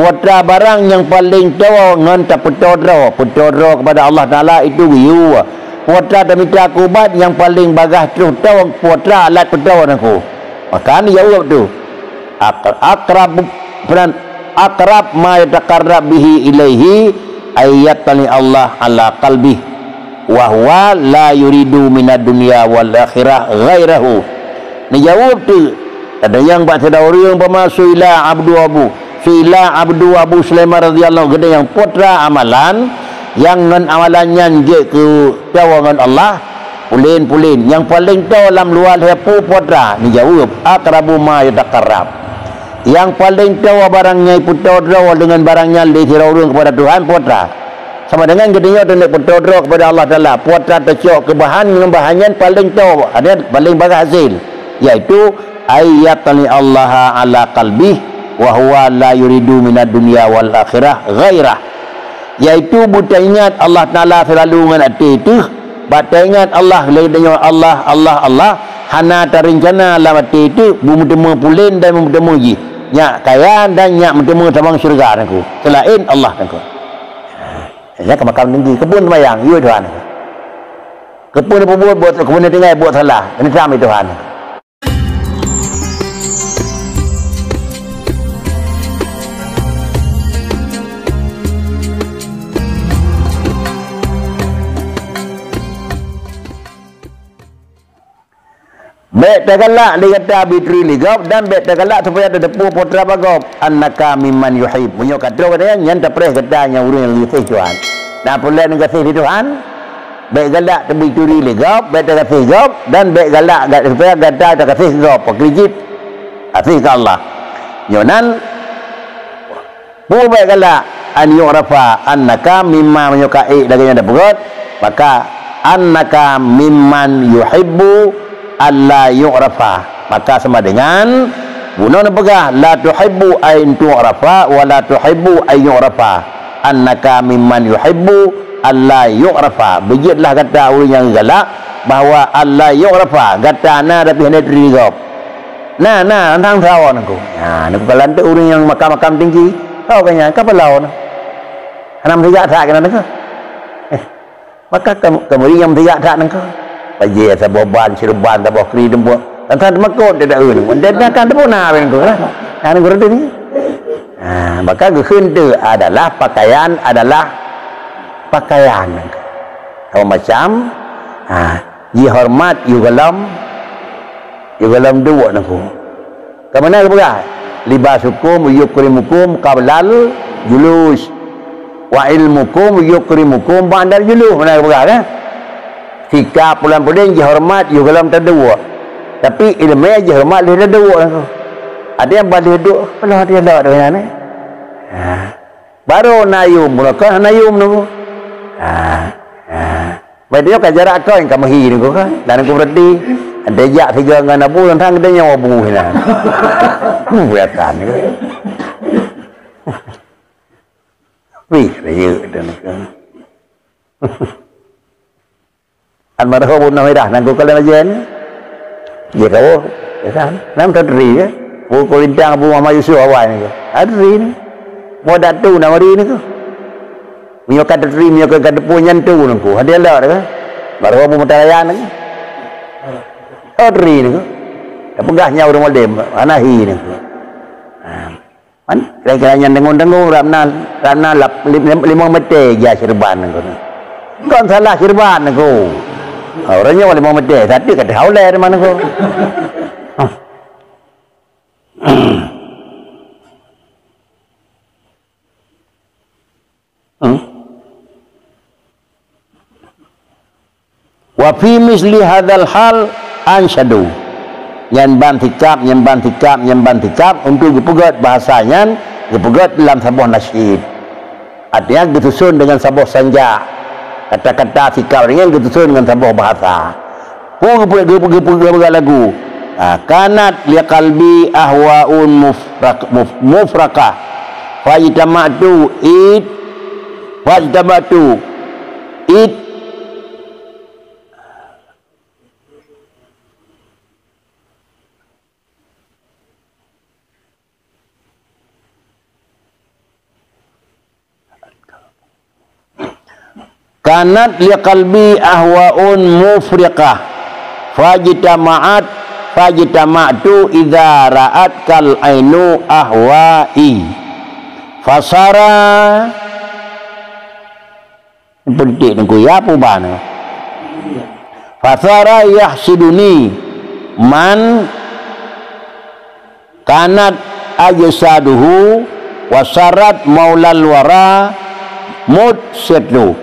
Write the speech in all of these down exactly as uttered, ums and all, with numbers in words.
Peue treuk barang nyang paleng toe ngon tapeutoe droe, peutoe droe keupada Allah Taala itu geuyue. Peue treuk tamita keu ubat nyang paleng bagaih troh toe, peue treuk alat peutoe nangku. Maka neujaweueb tu, aq-, aqrab, peue nan, aqrab ma yataqarrab bihi ilaihi ay yattali Allah ala qalbih, wa huwa la yuridu minad dunya wal akhirah ghairahu. Neujaweueb teuk, tanyong bak sidroe ureuëng, umpama suila abdu abu, suila abdu Abu Sulaiman radhiyallahu anhu, geutanyoe peue treuk amalan nyang ngon amalan nyan jeuet keu toe ngon Allah, pulen-pulen. Nyang paleng toe lam luwa lhée peue, peue treuk? Neujaweueb, aqrabu ma yataqarrab. Nyang paleng toe barang nyang peutoe droe deungon barang nyan lé sidroe ureuëng keupada Tuhan, peue treuk? Sama dengan geutanyoe teuneuk peutoe droe keupada Allah Taala, peue treuk tacok keu bahan ngon bahan nyan paleng toe, artinya paleng bagaih hasé, yaitu ay yattali Allaha ala qalbih wa huwa la yuridu minad dunya wal akhirah ghairah, yaitu beutaingat Allah Taala seulalu ngon até teuh, bak taingat Allah lé geutanyoe Allah, Allah, Allah, hana tareuncana lam até teuh beumeuteumé pulen dan beumeuteumé jih, nyak kaya dan nyak meuteumé tabang syeuruga nangku, seulaén Allah nangku. Nyan ka makam tinggi, keupeue seumayang, yue Tuhan. Keupeue neupeubuet buet, keupeue neutinggai buet salah, neutram, yue Tuhan. Bék tagalak lé gata bituri lé gob, dan bék tagalak supaya tateupeue peue treuk bak gob. Annaka mimman yuhib. Meunyoe ka troh gata nyan, nyan tapreh gata nyang ureuëng nyang gaséh Tuhan. Na peue lé nyang gaséh lé Tuhan? Bék galak tabituri lé gob, bék tagaséh gob, dan bék galak ga-, supaya gata tagaséh gob, pakri jeuet gaséh keu Allah. Nyoe nan Peue bék galak an yu'rafa annaka mimma, meunyoe ka ék lagée nyan tapeugét, maka annaka mimman yuhibbu alla yu'rafa. Maka sama dengan bunoe neupeugah, la tuhibbu an tu'rafa wa la tuhibbu an yu'rafa. Annaka mimman yuhibbu alla yu'rafa. Beujeuetlah gata ureuëng nyang galak bahwa alla yu'rafa, gata na tapi hana teuridop. Na, na, tang sawoe nangku. Ha, nangku kalon teuk ureuëng nyang makam-makam tinggi. Sawoe ka nyan, ka peulawa na. Hana meusigak that keunan nangku. Eh, maka kam-, keumuri nyang meusigak that nangku. Bajée saboh ban, sireuban saboh kri teumbok. Tang-tang teumakot tidak ureuëng. Dan akan teupuna nangku lah. Ha, nangku roti ni. Ha, maka geukheun teuk adalah pakaian adalah pakaian nangku. Sama macam, ha, jihoreumat, yue gohlom, yue gohlom duek nangku. Ka meunan geupeugah, "Libasukum yukrimukum qablal julus, wa ilmukum yukrimukum ba'dal julus." Meunan geupeugah, kan? Sikap pulan-pulan jihoreumat, yue gohlom taduek. Tapi iéleumé jihoreumat lheueh taduek nangku. Ada nyang ban lheueh duek, peuleueh hati lok deungon nyan, eh. Ha. Barô na yum, bunoe kon hana yum nangku. Ha, ha. Bah, nyoe ka jarak kon ka meuhi nangku kan. Dan nangku berarti, ante jak sigoe ngon abu, tang geutanyoe abu hinan. Huh, kelihatan nangku. Wih, rayeuk dah nangku. Almarhum Abu Nurhaidah nangku kalon lagée nyan. Jih kawöh, ya kan? Nam tatri, ya. Buku bintang Abu Muhammad Yusuf awai nangku. Tatri ni. Mau datu nama ri nangku. Meunyoe ka tatri, meunyoe ka, ka teupeu nyan tu nangku. Hadi Allah dah kan? Almarhum Abu Mutaraya nangku. Tatri nangku. Tapeugah nyan ureuëng malem, hana hi nangku. Ha. Kan? Kira-kira nyan deungon-deungon ramna, ramna lap-, lim-, lim-, limong meter jah sirban nangku. Kon salah sirban nangku. Ha, ureuëng nyoe limong meter, satu kata haulai teuma nangku. Hmm. Wa fi misli hadzal hal ansyadu. Nyan ban sikap, nyan ban sikap, nyan ban sikap, untuk geupeugét bahasa nyan, geupeugét lam saboh nasyid. Artinya geususun dengan saboh sanjak. Kata-kata sikap nyan geususun dengan saboh bahasa. Peue geupeu-, geupeu-, geupeu-, geupeugah lagu. Ha, kanat li qalbi ahwaun mufraq-, muf-, mufraqah. Fajtama'tu id, fajtama'tu id. Kanat li qalbi ahwaun mufriqah, fajtama'at, fajtama'tu idza ra'atkal ainu ahwai. Fasara, politik nunggu ya, apa ubah ni? Fasara yahsuduni man kanat ajsaduhu, wa sarat maulal wara mutsirtu,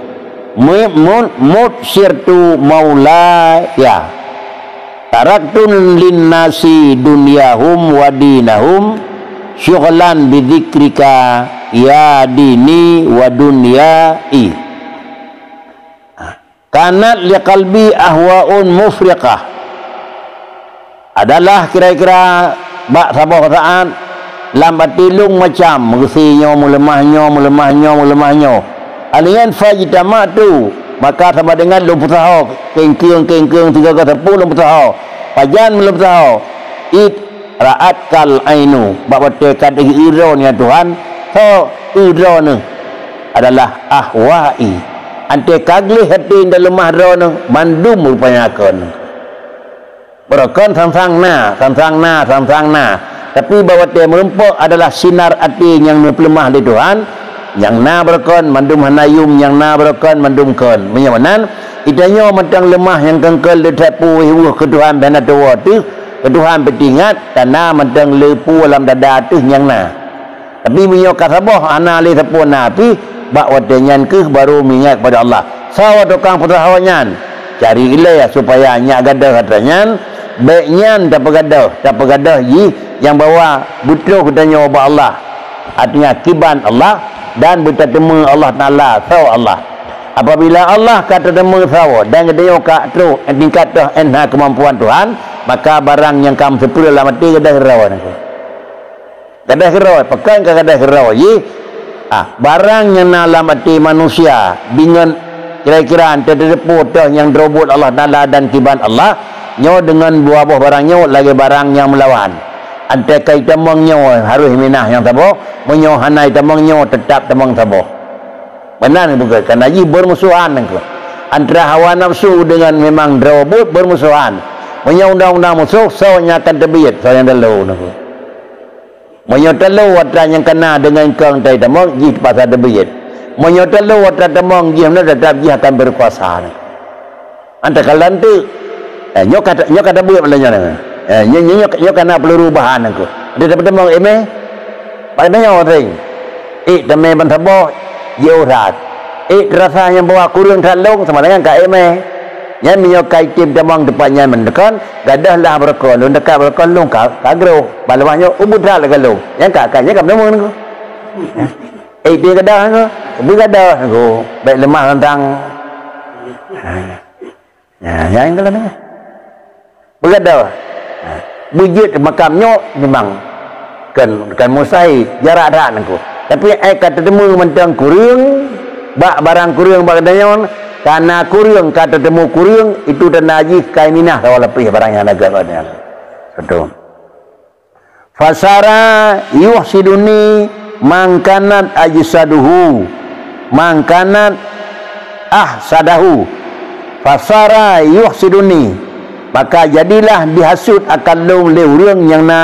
mu-, mu-, mutsirtu maulaya. Taraktu linnasi dunyahum wa dinahum, syughlan bidzikrika ya dini wa dunyai. Kanat li qalbi ahwaun mufriqah, adalah kira-kira bak saboh saat lam até lôn macam, meugeusi nyoe, meuleumah nyoe, meuleumah nyoe, meuleumah nyoe. Alian fajtama'tu, maka sama dengan lôn peusaho, kengkeung-kengkeung sigoe-goe sapeue lôn peusaho. Pajan lôn peusaho? Id ra'atkal ainu, bak watée ka deuh droeneuh ya Tuhan, soe droeneuh? Adalah ahwai. Antée ka gleh até dan leumah droeneuh, mandum rupanya kon. Beurokon sang-sang na, sang-sang na, sang-sang na. Tapi bak watée meurumpok adalah sinar até nyang neupeuleumah lé Tuhan, nyang na beurokon mandum hana yum, nyang na beurokon mandum kon. Meunyoe meunan, geutanyoe mantong leumah nyang kengkeu lé that puwéh weueh keu Tuhan bak na tuwoe teuh, keu Tuhan peuingat, kana mantong le peue lam dada teuh nyang na. Tapi meunyoe ka saboh hana lé sapeue na pih, bak watée nyan kheueh barô meuingat kepada Allah. Soe tukang peusaho nyan? Cari ilée supaya nyak gadôh atra nyan, bék nyan tapeugadôh, tapeugadôh jih nyang bahwa beutroh geutanyoe ubak Allah, artinya kiban Allah, dan beutateumé Allah Taala, soe Allah. Apabila Allah ka tateumé soe dan geutanyoe ka troh tingkat toh enha keumampuan Tuhan, maka barang nyang ka meuseupeue lam até gadôh keudroe nangku. Gadôh keudroe, pakon ka gadôh keudroe jih? Ah, barang nyang na lam até manusia, deungon kira-kira teuteupeu toh nyang droe buet Allah Taala dan kiban Allah, nyoe deungon dua boh barang nyoe lagée barang nyang meulawan. Antée ka itamong nyoe harôh minah nyang saboh, meunyoe hana itamong nyoe teutab tamong saboh. Meunan bukan, kana jih beurmusohan nangku. Antara hawa nafsu deungon memang droe buet beurmusohan. Meunyoe undang-undang musoh, soe nyang akan teubiet, soe nyang talo nangku. Meunyoe talo atra nyang kana deungon kong tai tamong, jih teupaksa teubiet. Meunyoe talo atra tamong, jih meunan teutap jih akan beukuasa. Anta kalon teuk. Eh, nyoe ka, nyoe ka teubiet malam nyoe. Eh, nyoe, nyoe, nyoe, nyoe kana peulurubahan aku. Ada dapat tamong, eh, meh? Pada nyoe sing. Eh, tamé ban saboh, jih urat. Eh, terasa nyang bahwa kureueng that lông sama dengan ka, eh, meh. Nyan meunyoe ka item tamong teumpat nyan meuneukon, gadôh lah beureukoh, lôn dekat beureukoh lôn ka, ka groh. Bak leubeh nyoe, ubeut that lagée lôn. Nyang ka, ka, nyang ka meuneumeung nangku. Eh, dia gadôh nangku. Beugadôh nangku. Baik leumah tantang. Ha. Ya, nyang ka lagée nyan. Beugadôh. Ha. Beujeuet makam nyoe memang kon, kon mustahil, jarak that nangku. Tapi ai ka teuteumé mantong kureueng, bak barang kureueng bak geutanyoe, kana kureueng ka teuteumé kureueng, itu tanda jih ka minah saboh lapéh barang nyang na geuh nyan. Beutôi. Fasara yuhsiduni man kanat ajsaduhu, man kanat ahsadahu. Fasara yuhsiduni, maka jadilah dihasut akan lôn lé ureuëng nyang na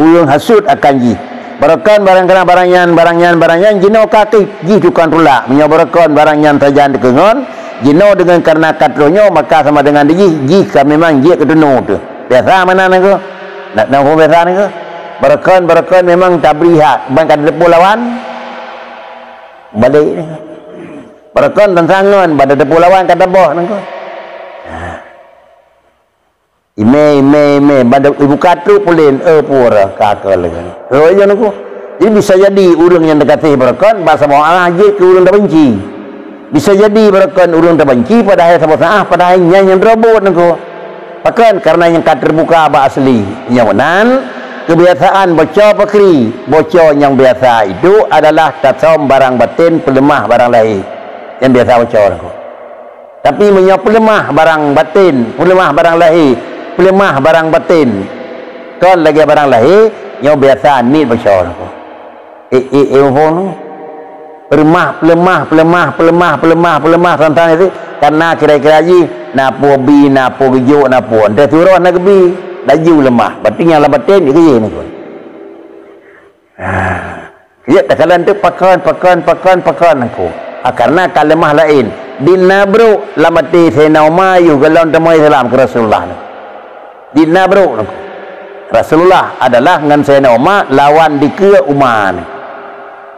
ureuëng hasut akan jih. Beureukan barang kana barang nyan, barang nyan, barang nyan, jinoe ka kheueh jih tukang tulak. Meunyoe beureukan barang nyan sajan dikeungon, jinoe deungon kareuna ka troh nyoe, maka sama deungon jih, jih ka memang jeuet keu teunoe teuh. Biasa meunan nangku. Nak, nak huköm biasa nangku. Beureukan, beureukan memang tabri hak, ban ka teupeu lawan. Balek nangku. Beureukan teuntang ngon, ban teupeu lawan ka taboh nangku. Ha. Ime, ime, ime, ban ibuka trok pulen, eh, pura, ka keu lagée nyan. Oh, iya nangku. Jadi bisa jadi ureuëng nyang teugaséh beureukan, basa meu'ah jeuet keu ureuëng tabenci. Bisa jadi beureukan ureuëng tabenci, padahai saboh saah, padahai nyan nyang droe buet nangku. Pakon? Kareuna nyang ka teubuka bak asli. Nyang meunan, keubiasaan boco pakri, boco nyang biasa itu adalah tasom barang baten, peuleumah barang lahé. Nyang biasa boco nangku. Tapi meunyoe peuleumah barang baten, peuleumah barang lahé, peuleumah barang baten, kon lagée barang lahé, nyoe biasa niet boco nangku. Eh, eh, eh, muphom nangku. Peuleumah, peuleumah, peuleumah, peuleumah, peuleumah, peuleumah, sang-sang itu. Karena kira-kira jih, na peue bi, na peue geujok, na peue. Entah surah na geubi, laju leumah. Berarti nyang lam batén, jih keujih ni pun. Ha. Ya, takalon tu pakon, pakon, pakon, pakon aku. Ha, karena ka leumah laén. Di na brok lam até Saidina Umar, yôh gohlom teuma Islam keu Rasulullah ni. Di na brok nangku. Rasulullah adalah ngon Saidina Umar lawan dikeue Umar ni.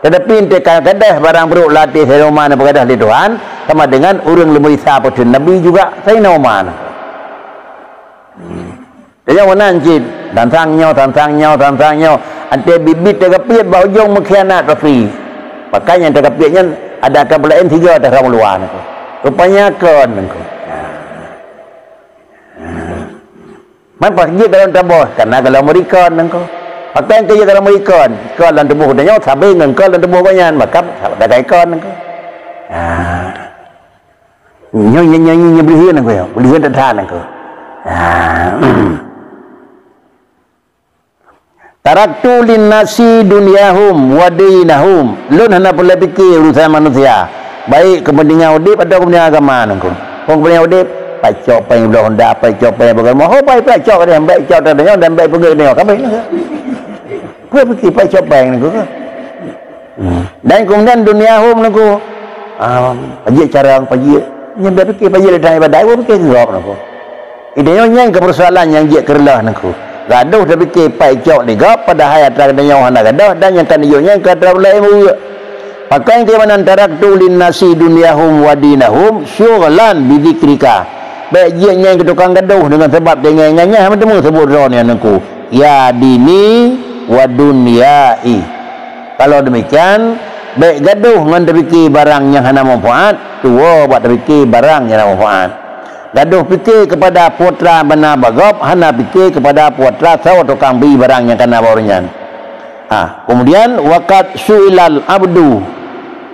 Tetapi enteuk ka gadôh barang brok lam até Saidina Umar ni, peugadôh lé Tuhan, sama dengan ureuëng leumeurisa peuteun Nabi juga Saidina Umar ni. Hmm. Tanyoe meunan cit, tantang nyoe, tantang nyoe, tantang nyoe. Enteuk bit-bit teukapiet bak ujong meukhianat pasti. Makanya teukapiet nyan ada akan peulaén tiga ateueh rang luwa nangku. Rupanya kon nangku. Man paih jeuet dalam tuboh, karena golom meurikon nangku. Pakon keu jeuet golom meurikon, kon lam tuboh geutanyoe sabe ngon kon lam tuboh gobnyan, maka sabe dakai kon nangku. Ha. Nyoe, nyoe, nyoe, nyoe, nyoe beuleuheun nangku, ya. Beuleuheun that-that nangku. Ha. Taraktu linnasi dunyahum wa dinahum. Lôn hana peureulée pike urusan manusia, baik keupeuntengan udeb atawa keupeuntengan agama nangku. Keupeuntengan udeb, pacok péng bloe honda, pacok péng bagaimana. Ho, baik pacok deh, baik cok tanyoe dan baik peugét tanyoe. Kabeh nangku. Peue pike pacok péng nangku. Hmm. Dan kemudian dunyahum nangku. Ah, pajiek carông, pajiek. Nyan bèk pike pajiek lé dan ibadat, pike keu gob nangku. Idéh nyoe nyang keu persoalan nyang jeuet keu reuloh nangku. Gadôh tapike pai cok lé gob, padahai atra geutanyoe hana gadôh, dan nyang ka neuyue nyan ka atra ulée meuweuk. Pakon keu meunan taraktu linnasi dunyahum wa dinahum syughlan bidzikrika. Bèk jeuet nyan keu tukang gadôh deungon sabab teuingat-ingat nyan hana meuteumé seubut droe nyan nangku. Ya dini wa dunyai. Kalau demikian, bèk gadôh ngon tapike barang nyang hana manfaat, tuwoe bak tapike barang nyang na manfaat. Gadôh pike keupada putra bana bagob, hana pike keupada putra soe tukang bi barang nyang kana bak ureuëng nyan. Ha, kemudian, waqad su'ilal abdu,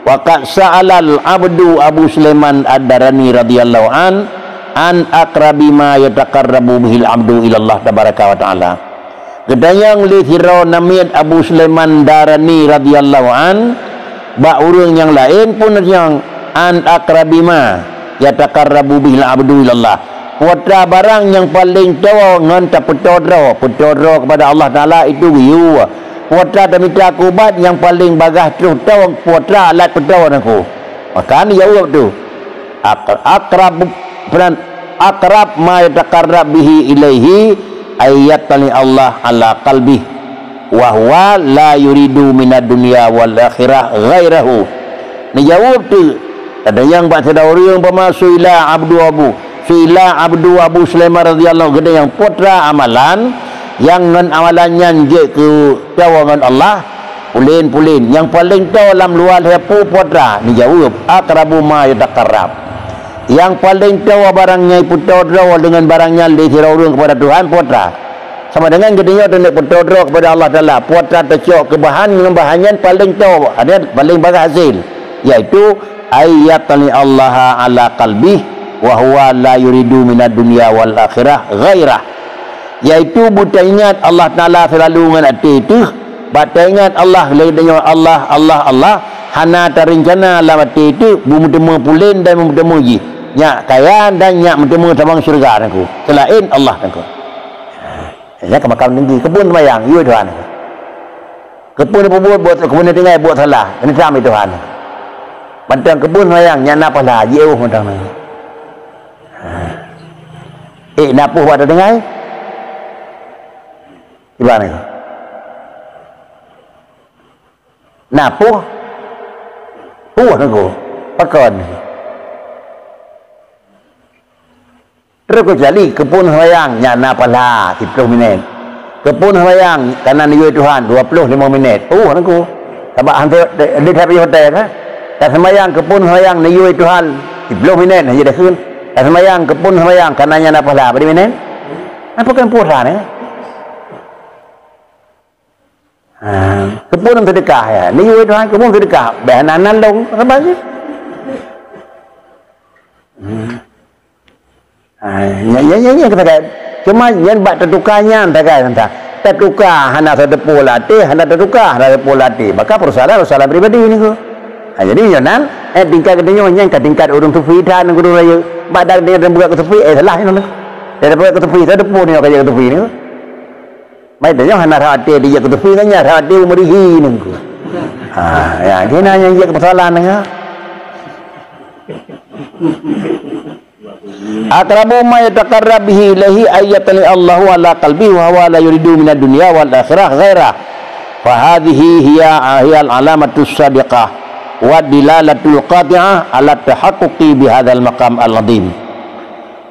waqad sa'alal abdu Abu Sulaiman Ad-Darani radhiyallahu an, an aqrabi ma yataqarrabu bihil abdu ilallah tabaraka wa ta'ala. Geutanyong lé sidroe namiet Abu Sulaiman Darani radhiyallahu an, bak ureuëng nyang laén pun nyang an aqrabi ma yataqarrabu bihil abdu ilallah. Putra barang nyang paleng toe ngon tapeutoe droe, peutoe droe kepada Allah Taala itu geuyue. Putra tamita keu ubat nyang paleng bagaih troh toe putra alat peutoe nangku. Maka jaweueb tu. Aq-, aqrab, peran, aqrab ma yataqarrab bihi ilaihi ay yattali Allah ala qalbih, wa huwa la yuridu minad dunya wal akhirah ghairahu. Neujaweueb teuk, tanyong bak sidroe ureuëng umpama suila abdu Abu, suila abdu Abu Sulaiman radhiyallahu anhu, geutanyoe putra amalan, nyang ngon amalan nyan jeuet keu tawa ngon Allah, Pulen-pulen, nyang paleng toe lam luwa lhèe peue putra, neujaweueb, aqrabu ma yataqarrab. Nyang paleng toe barang nyang ipeutoe droe deungon barang nyan lé sidroe ureuëng keupada Tuhan, putra. Sama dengan geutanyoe taneuk peutoe droe keupada Allah Taala, putra tacok keu bahan, ngon bahan nyan paleng toe, artinya paleng bagaih hasil, yaitu, ay yattali Allaha ala qalbih, wa huwa la yuridu minad dunya wal akhirah ghairah. Yaitu beutaingat Allah Taala seulalu ngon até teuh, bak taingat Allah lé geutanyoe Allah, Allah, Allah, hana tarencana lam até teuh beumeuteumé pulen dan beumeuteumé jih, nyak kaya dan nyak meuteumé tabang syeuruga nangku, seulaén Allah nangku. Nyan ka makam tinggi, keupeue seumayang, yue Tuhan. Keupeue peubuet buet, keupeue tinggai buet salah, keuneuk tam Tuhan. Mantong keupeue seumayang, nyan na pahala, jiôh mantong nyan. Eh, na peue bak tadeungai? Kiban nangku? Na peue? Peue nangku? Pakon? Terus keucuali keupeue seumayang, nyan na pahala siplôh minét. Keupeue seumayang, kana neuyue Tuhan, dua ploh limong minét. Peue nangku? Sabab han di that pih hotel kan? Taseumayang keupeue seumayang neuyue Tuhan, siplôh minét hana jidakheun. Taseumayang keupeue seumayang, kana nyan na pahala, padum minét? Apa kan puasa ni? Ha, keupeue seudeukah ya? Neuyue Tuhan keupeue seudeukah? Bèk hana nan lông, saban cit. Hmm. Ha, nyan, nyan, nyan, nyan kata kan. Cuma nyan bak tatuka nyan tagai teuntang. Tatuka hana tateupeue lam até, hana tatuka hana tateupeue lam até. Maka persoalan, persoalan pribadi nangku. Ha, jadi nyoe nan, eh, tingkat geutanyoe nyan ka tingkat ureuëng sufi that ngon guru rayeuk. Bak dak dia buat keu sufi, eh, salah nyoe. Dia buat keu sufi, salah depan nyoe ka jadi keu sufi ni. Mai tanyoe hana rhot até dijak keu sufi, kan nyan rhot até meurihi nunggu. Ha, ya, kena nyang jeuet keu persoalan nengah. Aqrabu ma yataqarrab bihi ilaihi ay yatali Allahu ala qalbi wa huwa la yuridu minad dunya wal akhirah ghairah. Fa hadhihi hiya, hiyal alamatus sadiqah wa dilalatul qati'ah ala tahaqquqi bihadzal maqam al-azim.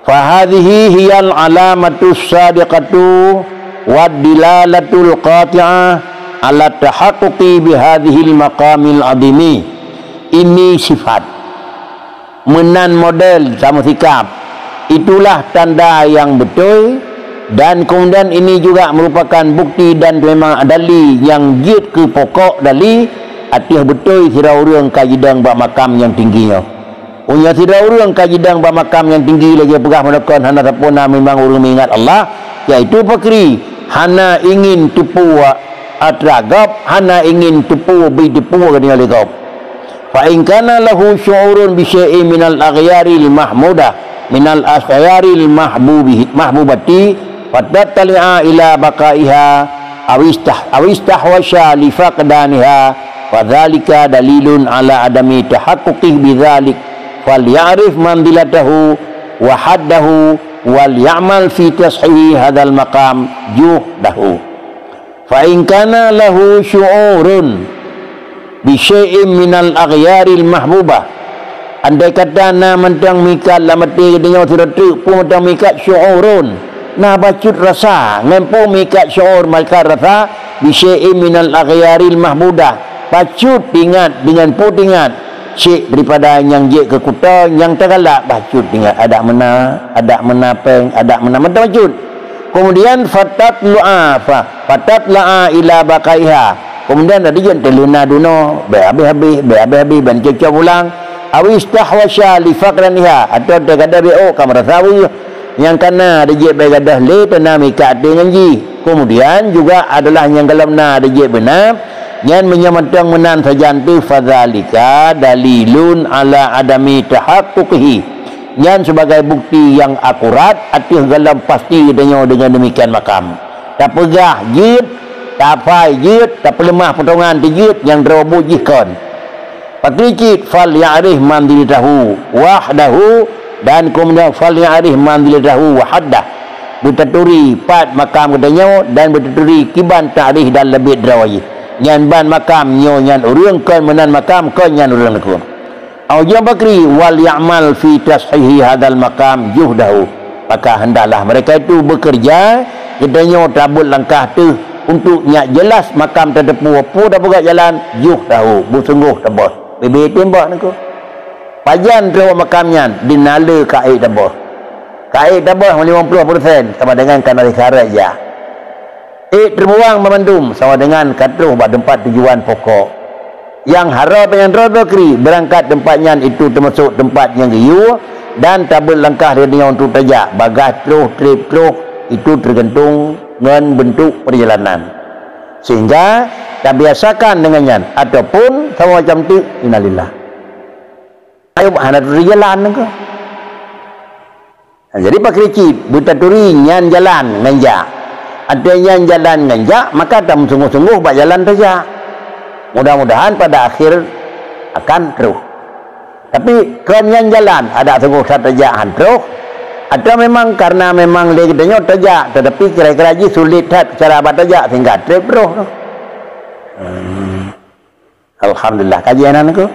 Fa hadhihi hiyal alamatus sadiqatu wa dilalatul qati'ah ala tahaqquqi bihadzihil maqamil azimi. Ini sifat. Meunan model sama sikap. Itulah tanda yang beutôi, dan kemudian ini juga merupakan bukti dan memang dali nyang jeuet keu pokok dali ateueh beutôi sidroe ureuëng ka jidong bak makam nyang tinggi nyoe. Unya sidroe ureuëng ka jidong bak makam nyang tinggi lagée peugah meunokon hana sapeue na memang ureuëng meuingat Allah, yaitu pakri hana ingin teupeu atra gob, hana ingin teupeu bri teupeu geutanyoe lé gob. Fa in kana lahu syu'urun bi syai'in minal aghyaril mahmudah, minal aghyaril mahbubi-, mahbubati, fatattali'a ila baqaiha, awistah-, awistahwasya li faqdaniha, fadzalika dalilun ala adami tahaqquqih bidzalik, falya'rif manzilatahu wa haddahu, wal ya'mal fi tashihi hadzal maqam juhdahu. Fa in kana lahu syu'urun bi syai'in minal aghyaril mahbubah. Andai kata na mantong mikat lam até geutanyoe sidroe teuk peue mantong mikat syu'urun, na bacut rasa, ngon peue mikat syu'ur mikat rasa, bi syai'in minal aghyaril mahbudah, bacut ingat deungon peue ingat, syek daripada nyang jeuet keu kuta nyang tagalak bacut ingat, adak meunan, adak meunan péng, adak meunan mantong bacut. Kemudian fatatlu'a, fa-, fatatla'a ila baqaiha. Kemudian tadi jan teuleuhna dunoe, bèk habéh-habéh, bèk habéh-habéh, ban cocok pulang. Awistahwasya li faqdaniha, atau teugadai bèk oh ka meurasa weueh. Nyang kana dijeuet bèk gadoh lé teuna mikat até ngon jih. Kemudian juga adalah nyang gohlom na dijeuet beuna, nyan meunyoe mantong meunan sajan teuh, fadzalika dalilun ala adami tahaqquqihi. Nyan sibagai bukti nyang akurat ateueh gohlom pasti geutanyoe deungon demikian makam. Tapeugah jeuet, taphai jeuet, tapeuleumah potongan teuh jeuet nyang droe buet jih kon. Pakri cit, "Fal ya'rif manzilatahu wahdahu," dan keumudian, "Fal ya'rif manzilatahu wahdah." Beutaturi pat makam geutanyoe dan beutaturi kiban ta'rif dan leubeh droe jih. Nyan ban makam nyoe nyan ureuëng kon meunan makam kon nyan ureuëng lakoe. Au jawab Bakri, "Wal ya'mal fi tashihi hadzal maqam juhdahu." Maka hendaklah mereka itu bekerja, geutanyoe tabeuet langkah teuh untuk nyak jeulaih makam tateupeue, peue tapeugah jalan, juhdahu, beusunggoh taböh. Bibit timbak nangku. Pajan troh makam nyan, dinale ka ék taböh. Ka ék taböh limong ploh persen, sama dengan kana syarat ya. Ék teubuang banmandum sama dengan ka troh bak teumpat tujuan pokok. Nyang harôh nyang droe Bakri beurangkat teumpat nyan itu teumasok teumpat nyang geuyue dan tabeuet langkah lé nyoe untuk tajak, bagaih troh, trép troh, itu teugantung ngon beuntuk peurjalanan. Sehingga tabiasakan deungon nyan ataupun sama macam tu, innalillah. Ayub hana turi jalan ke? Nah, jadi pakri cit, beutaturi nyan jalan ngon jak. Ateueh nyan jalan ngon jak, maka tameusunggoh-sunggoh bak jalan tajak. Mudah-mudahan pada akhir akan troh. Tapi kon nyan jalan, adak sunggoh that tajak han troh. Atau memang karena memang lé geutanyoe tajak, tetapi kira-kira jih sulit that cara bak tajak sehingga trép troh. Hmm. Alhamdulillah, kaji aneuk-aneuk.